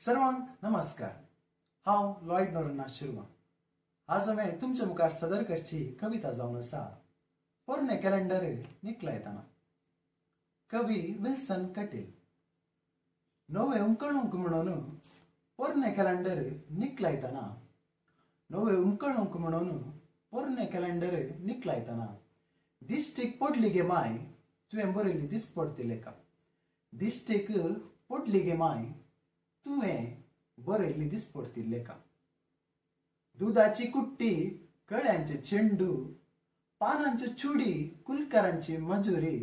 सर्वांक नमस्कार. हांव लॉयड नोरोन्हा शिरवा. आज हांवें तुमच्या मुखार सदर करची कविता जावन आसा पोरणें कॅलेंडर निकलायतना. कवी विल्सन कटील. नवें उमकणूंक म्हणून पोरणें कॅलेंडर निकलायतना, नवें उमकणूंक म्हणून पोरणें कॅलेंडर निकलायतना दिश्टीक पडली गे माय तुवें बरयल्ली दिसपडती लेखा. दिश्टीक पडली गे माय तुवें बरयल्ली दिसपडती लेखा. दुदाची कुट्टी, कळ्यांचे चेंडू, पानांच्यो चुडी, कुलकारांची मजुरी,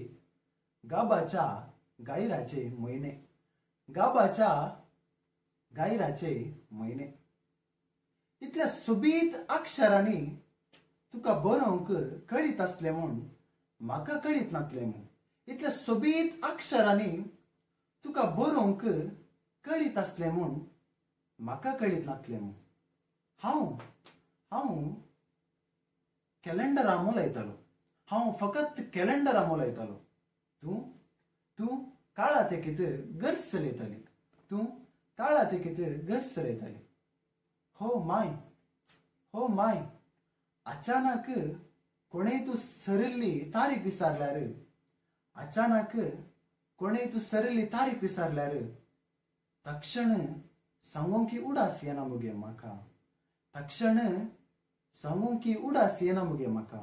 गाबाच्या गायराचे म्हयने, गाबाच्या गायराचे म्हयने. इतल्या सोबीत अक्षरांनी तुका बरोवंक कळीत आसलें म्हूण म्हाका कळीत नासलें म्हूण. इतल्या सोबीत अक्षरांनी तुका बरोवंक कळीत आसलें म्हूण म्हाका कळीत नासलें म्हूण. हांव हांव कॅलेंडरा मोलायतालो, हांव फकत कॅलेंडरा मोलायतालो. तूं तूं काळा तेकीत घर चलयताली, तूं काळा तेकीत घर चलयताली. हो माय, हो माय, अचानक कोणेय तूं सरिल्ली तारीख विसारल्यार, अचानक कोणेय तूं सरिल्ली तारीख विसारल्यार तक्षण सांगूंक की उडास येना मुगे म्हाका, तक्षण सांगूंक की उडास येना मुगे म्हाका.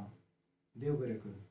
देव बरें करूं.